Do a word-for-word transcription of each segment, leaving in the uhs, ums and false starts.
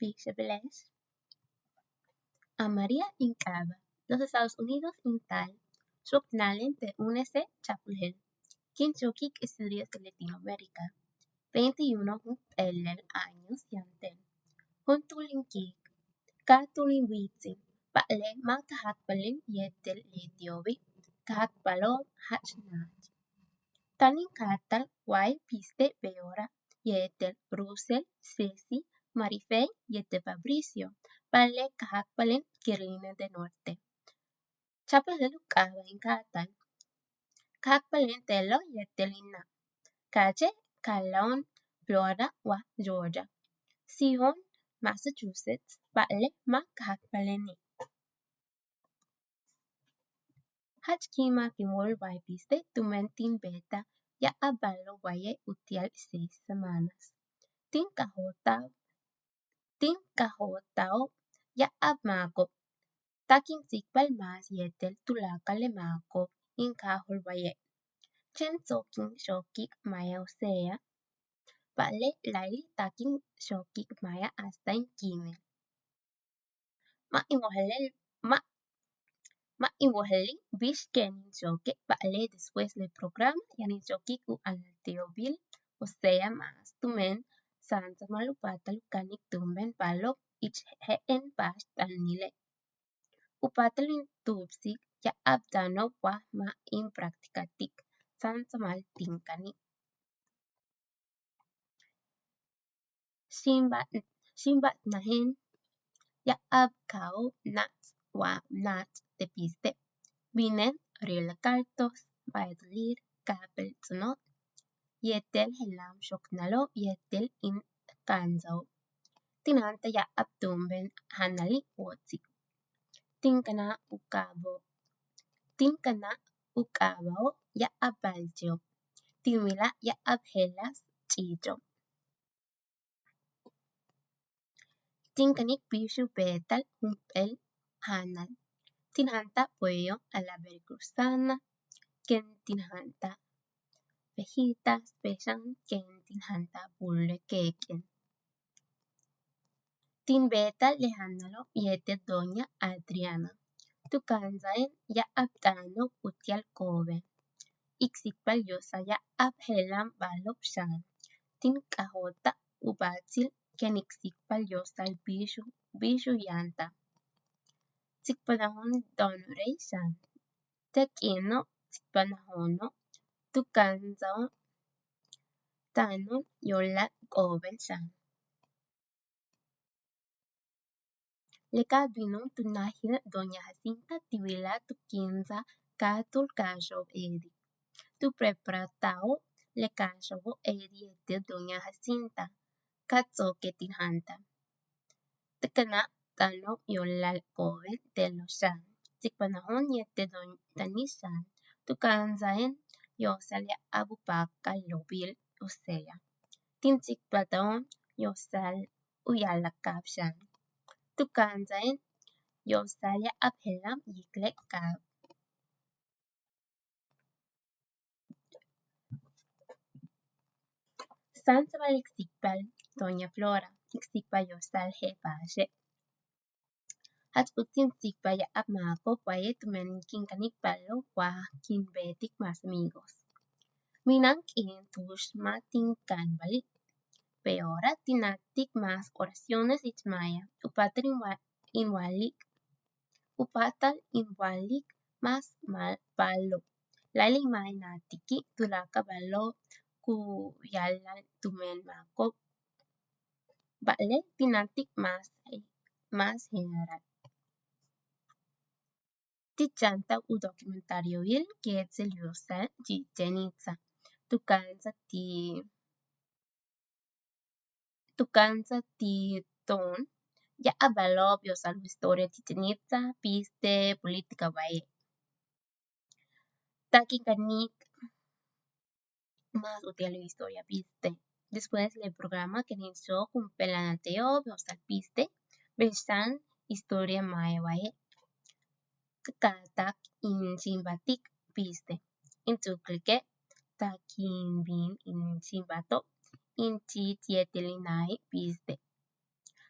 Píixe' beele'ex. A María in k'aaba', los Estados Unidos in taal, xook na'alen te' U N C cha'apul je'el. Kin xookik estudios de Latinoamérica. Veintiuno jump'éelel años yaan teen. Juntúul in kiik, ka'atúul in witsil, ba'ale' ma' ka jáakpalen yéetel leti'obi', ka jáakpalo'ob jach naach. Táan in k'áatal way piste' Beora yéetel Russell, Ceci, Marifé yéetel Fabricio, ba'ale' ka jáakpalen Carolina del Norte. Cha'apul je'el u k'aaba' in k'áatal. Ka jáakpalen te'elo' yéetel in na'. Ka'ache' ka'alo'on Florida wa Georgia. Sijo'on Massachusetts, ba'ale' ma' ka jáakpaleni'. Jach ki'imak in wóol way piste' tumen tin beetaj ya'ab ba'alo'ob waye' uti'al seis semanas. Tin k'ajóolta'ob, tin k'ajóolta'ob ya'ab máako'ob. Táan in tsikbal más yéetel tuláakal le máako'ob in k'ajóol waye'. Chéen ts'o'ok in xookik maaya, o sea, ba'ale' láayli' táan in xookik maaya hasta in kíimel. Ma' in wojel, ma', ma' in wojeli' bix kéen in xooke', ba'ale' después le programa yaan in xookik u áanalte'obil, o sea, más tumen sáansamal u p'áatal u kanik túumben ba'alo'ob ich je'en ba'ax t'aanile'. U p'áatal in tu'ubsik ya'ab táano'ob wa ma' in practicatik, sáansamal tin kanik. Xíimba'al, xíimba'alnajen ya'ab kaajo'ob naats wa naats te' piste'. Binen Rila Cartos, Baedolir, Ka'ap'éel Ts'o'ono', yéetel je'elam xooknalo'ob yéetel in ka'ansajo'ob. Tin jáanta'al ya'ab túumben janali' wóotsik. Tin kanáa u k'aaba'o', tin kanáa u k'aaba'o' ya'ab ba'alche'ob. Tin wilaj ya'ab je'elas ch'iicho'ob. Tin kanik bix u beeta'al jump'éel janal. Tin jáanta'al pollo a la veracruzana, kéen tin jáanta'al fajitas, p'éel xan kéen tin jáanta'al bul le kéek'en. Tin beeta'al le janalo' yéetel doña Adriana. Tu ka'ansa'en ya'ab t'aano'ob uti'al k'oben. K tsikbal yo'osal ya'ab je'elam ba'alo'ob xan. Tin k'ajóolta'al u bátsil kéen k tsikbal yo'osal bix u, bix u yantal. Tsikbalajo'on Don Rey xan. Te' k'iino' tsikbalajo'ono' tu ka'ansa'on táano'on yo'olal k'oben xan. Le ka bino'on tu najil doña Jacinta ti' wilaj tu kíinsaj ka'atúul ka'axo'ob eedil. Tu prepararta'o' le ka'axo'obo' eedil yéetel doña Jacinta ka ts'o'oke' tin jáanta'al. Te' kanáa t'aano'ob yo'olal k'oben te'elo' xan. Tsikbalajo'on yéetel doña Tani xan. Tu ka'ansa'en yo'osal ya'ab u pakalo'obil, o sea, tin tsikbalta'on yo'osal u ya'ala'al kaab xan. Tu ka'ansa'en yo'osal ya'ab je'elam yikle' kaab. Sáansamal k tsikbal doña Flora, k tsikbal yo'osal je'el ba'axe'. Jach uts in tsikbal ya'ab máako'ob waye' tumen kin kanik ba'alo'ob wa kin beetik más amigos. Mina'an k'iin tu'ux ma' tin kanwali'. Beora tin na'atik más oraciones ich maaya. U p'áatal in wa, in wa'alik, u p'áatal in wa'alik más ba'alo'ob. Láayli' ma' in na'atiki' tuláakal ba'alo'ob ku ya'ala'al tumen máako'ob. Ba'ale' tin na'atik más, más general. Ti' cha'anta'al u documentarioil Keetsel Yo'osal Chichen Itza. Tu ka'ansa'al ti', tu ka'ansa'al ti' to'on ya'ab ba'alo'ob yo'osal u historia Chichen Itza, piste, política waye'. Taak in kanik más uti'al u historia piste. Después le programa kéen in xook jump'éel áanalte'ob yo'osal piste, bey xan historia maaya waye'. Ka taak in xíimbaltik piste. In ts'o'oklike' taak in bin in xíimbalto'ob, in chiich yéetel in naaji' piste.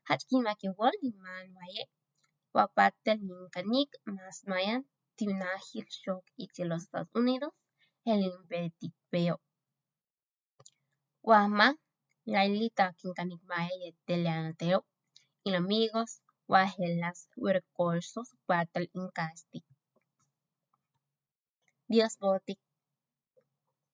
Jach ki'imak in wóol in máan waaye', wa páajtal in kanik más mayan ti' u najil xook ichil los Estados Unidos, je'el in beetik beyo'. Wa ma' láayli' táan in kanik maaya yéetel yaan u teeo', in amigos, wa je'elas recursos u páajtal in ka'astik. Dios bo'otik